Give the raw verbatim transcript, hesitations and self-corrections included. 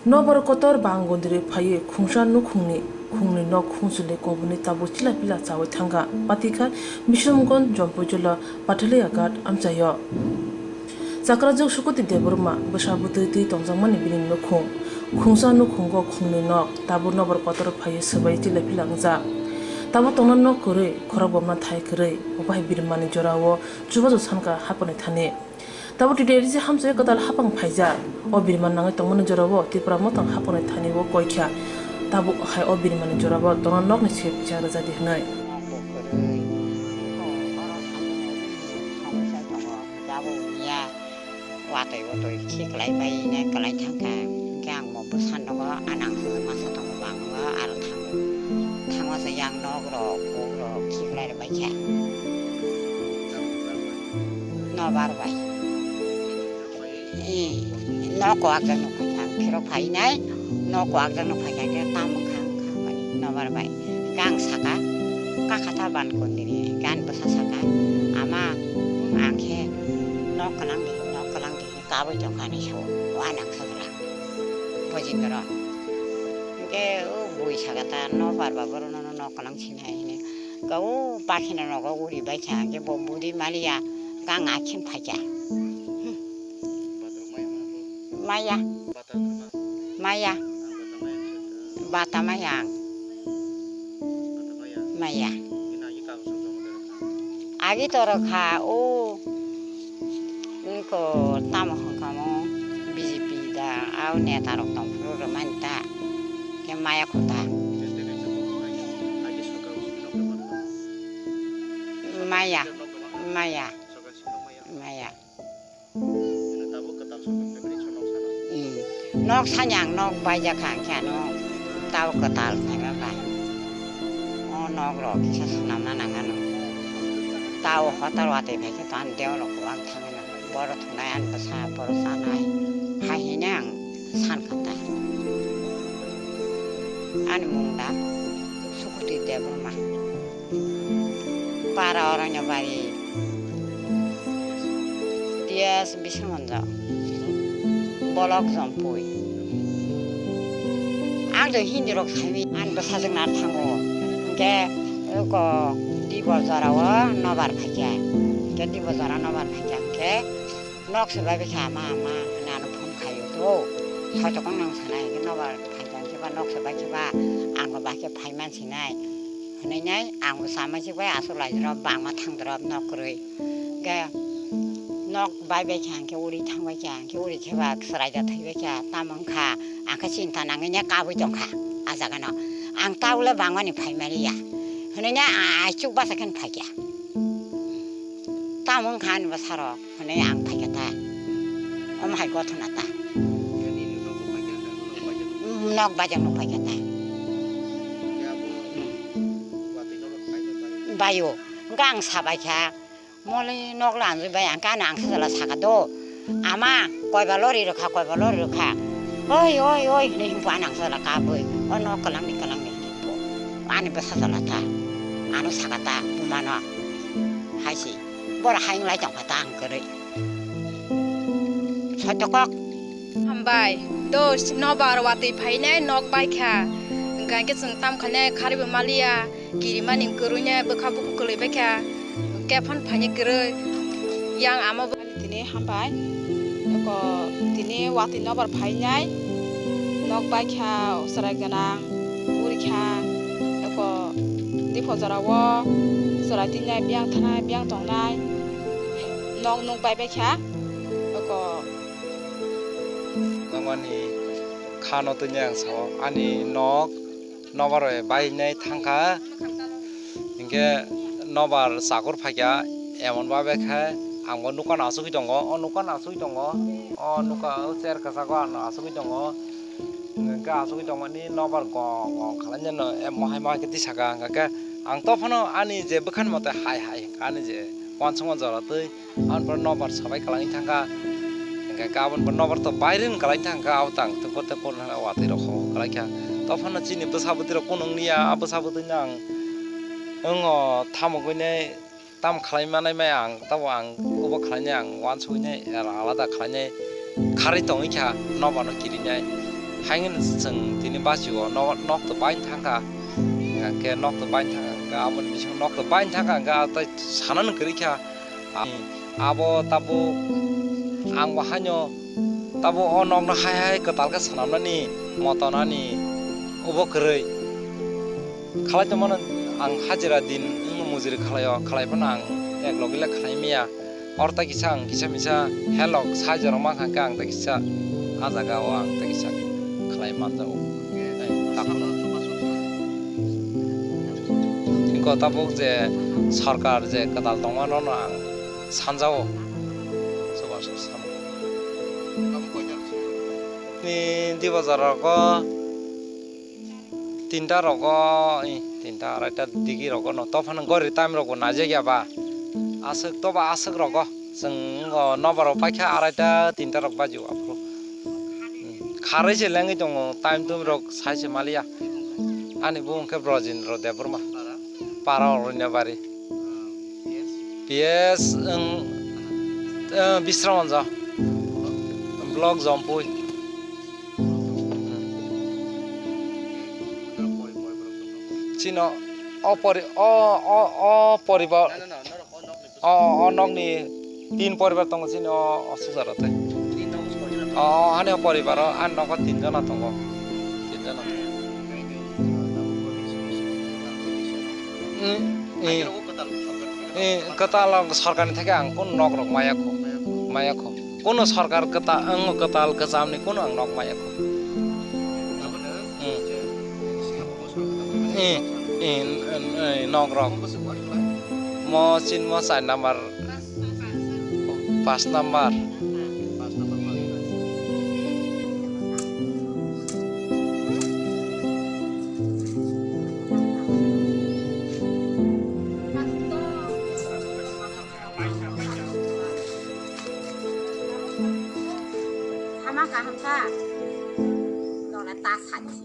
Nobar kotor bang gondiri phaiwi khungsa nukhungni khungni nok khungchuli koboni tabuk chila pila chawi thangkha. Patikha Bishramganj Jampuijala Pathalia Ghat amchaio. Chakrajwk Sukuti Debbarma bwsa bwtwi twi tongjakmani bini nukhung. Khungsa nukhungo khungni nok tabuk nobar kotor phaiwi swbai chila pila wngjak. Tabuk tongna nok kwrwi, khorok bomna thai kwrwi, obo hai birimani jorao chubachu sankha haponi thani. Tabuk T D R C hamsoi kwtal hapang phaijak. O birman nangwi tongmani jorao Tipra Motha hapangni thani o koi kha. Tabuk hai o birmani jorao tongna nokni se pisa rwjadi hwnwi. Nokbo kwrwi. Oro samung samung sai tongo. Jabo wngya. Watwi watwi khiklai bai ne kwlai thangkha. Hwnkhe ang bo bwsa nogo anang masa tongo bango aro thango. Thango se yang nok rok kok rok khiklai rw baikha. Nobar bai. Ee, nok kwak jak nukha khe ang phirok phainai, nok kwak jak nukha khe ang khe tamo wngkha wngkha hinmani nobar bai. Hwnkhe ang saka, kakha ta ban kondiri, hwnkhe ani bwsa saka, "Ama, ang khe nok kwlang di, nok kwlang di," hwnwi kabui tongkha ani sao, o ani ang sajla. Bojingrok. Hwnkhe o bui saka ta nobar ba borok nono nok kwlang sinai hinwi. Hwnkhe o pakhino nogo uri baikha, hwnkhe bo budi maliya, hwnkhe ang akhim phaikha. Maya. Maya. Bata maya ang. Maya. Agi toro kha o. Iko tamo hwnkha mo B J P da, au neta rok tong phuru rwmani ta. Khe maya kho ta. Maya. Maya. Maya. Nok sani ang nok baijak kha, hwnkhe ano tao kwtal khaima ba. O nok rok kisa swnamna nang ano. Tao hotel watwi phai khe to ani deo rok kwbang thangwi nango. Boro thwngnai ani bwsa, boro chanai. Hai hwnwi ang san kha ta. Ani mung da Sukuti Debbarma. Para Oronyobari, T S Biswamanjo, Bolok Jompui. Ang do Hindi rok saimi, ani bwsajwk na thango. Hwnkhe ko Dibor jora o nobar phaikha. Hwnkhe Dibor jora nobar phaikha hwnkhe nok se bai kha, "Ama, ama," hwnwi ano phone khaio to. Soitokon nang sanai hwnkhe nobar phaikha hwnkhe ba nok se bai khe ba ang bo bai khe phaiman sinai. Hwnwi nai ang bo sama se bai aswk lai rw bangma thang rw nok kwrwi. Hwnkhe nok bai bai kha hwnkhe uri thang bai kha hwnkhe uri khe ba chwrai da thai bai kha tamo wngkha ang khe chinta nangwi ne kabui tong kha a jaga no. Ang tabuk le bangmani phai mani ya hwnwi ne a-, aichuk basa khe phai kha. Tamo wngkha ani bwsarok hwnwi ang phaikha ta. Omo hai gothona ta. Nok bajak nuk phaikha ta. Bayo. Hwnkhe ang sabaikha, mole nok lanjui bai ang khe ano ang sajala saka do. Ama, koiba lori rwkha, koiba lori rwkha. Oi, oi, oi, hwnwi himpo ano ang sajala kabui. O nok kwlangni, kwlangni himpo. Ani bwsa sajala ta. Ano saka ta, bumano. Hai se. Boro hai wng lai tongkha ta ang kwrwi. Soito kok. Hambai. Dos, nobar watwi phainai nok baikha. Hwnkha khe chwng tam khainai kharwi bo maliya. Kirimani kwrwinai bwkha bukhuk kwlwi baikha. Hwnkhe phano phainai kwrwi. Yang amo bo. Tini hambai. Eko tini watwi nobar phainai. Nok baikha, chwrai gwnang. Urikha, eko, dipho jorao chwrai tingnai, biyang thanai, biyang tongnai, nok nuk bai bai kha, eko. Nokmani khano tini ang sao, ani nok nobar bai bainai thangkha, hinkhe nobar chakur phaikha, emon babe khe ang bo nokano asugwi tongo, o nokano asugwi tongo, o noka o chair kwchak o ano asugwi tongo. Hwnkhe asugwi tongmani nobar gong gong khlainai no, eh, mohai mohai khe tisaka hwnkha khe ang tophano ani je bwkhani mote hai hai hwnkha ani je uansukma jora twi aboni pore nobar sabai kwlangwi thangkha. Hwnkhe khe aboni pore nobar to bairwng kwlai thangkha, abo tang tei kote kono watwi rok kho kwlai kha. Tophano chini bwsa bwtwi rok kunu wngya, a bwsa bwtwi no ang wngo thamogwi nai. Tamo khlai manai mai ang, tabo ang obo khlainai ang uansugwi nai alada khlainai kharwi tongwi kha, nobar no kirinai. Haino chwng tini bachio no-, nok to bain thangkha, hwnkhe nok to bain thangkha, hwnkhe aboni bisingo nok to bain thangkha, hwnkhe ah tei sanani kwrwi kha. Abo tabuk ang bo haino tabuk o nokno hai hai kwtal khe swnamnani motonani obo kwrwi. Khalai tongmano ang hajira din wngno mujuri khalai-o, khalai phano ang ek logi le khalai maya. Or tei kisa ang kisa misa helok sai jorok mankha khe ang tei kisa ah jaga o ang tei kisa khlai manjago. Tei takhuk. Wngkha tabuk je sorkar je kwtal tongmano no ang sanjago. Chubachu sabo. Ni di bazar rogo tinta rogo, i, tinta araita digi rogo no. Tophano gori time rogo naijak ya ba. Aswk toba aswk rogo. Chwng o nobar o paikha araita tinta rok baji o aphuru. Kharwi se lengwi tongo time tum rok sai se maliya. Ani bumung khe Brojendra Debbarma. Para Oroinabari. P S wng, eh, Bisramganj. Block Jampui. Chino o pori-, o, o, o poribar, o, o nokni tin poribar tongo chini o, o sujaro tei. O, ani o poribaro ani nogo tin jona tongo. Tin jona tongo. Mm, eh. Eh, kwtal sorkarni theke ang kunu nok rok maya kho, maya kho. Kunu sorkar kwta-, ang kwtal kwchamni kunu ang nok maya kho. Hmm. Eh, eh, eh, nok rok. Mo chin mo char number, pas number. Sama kaham ka? Dona ta sani.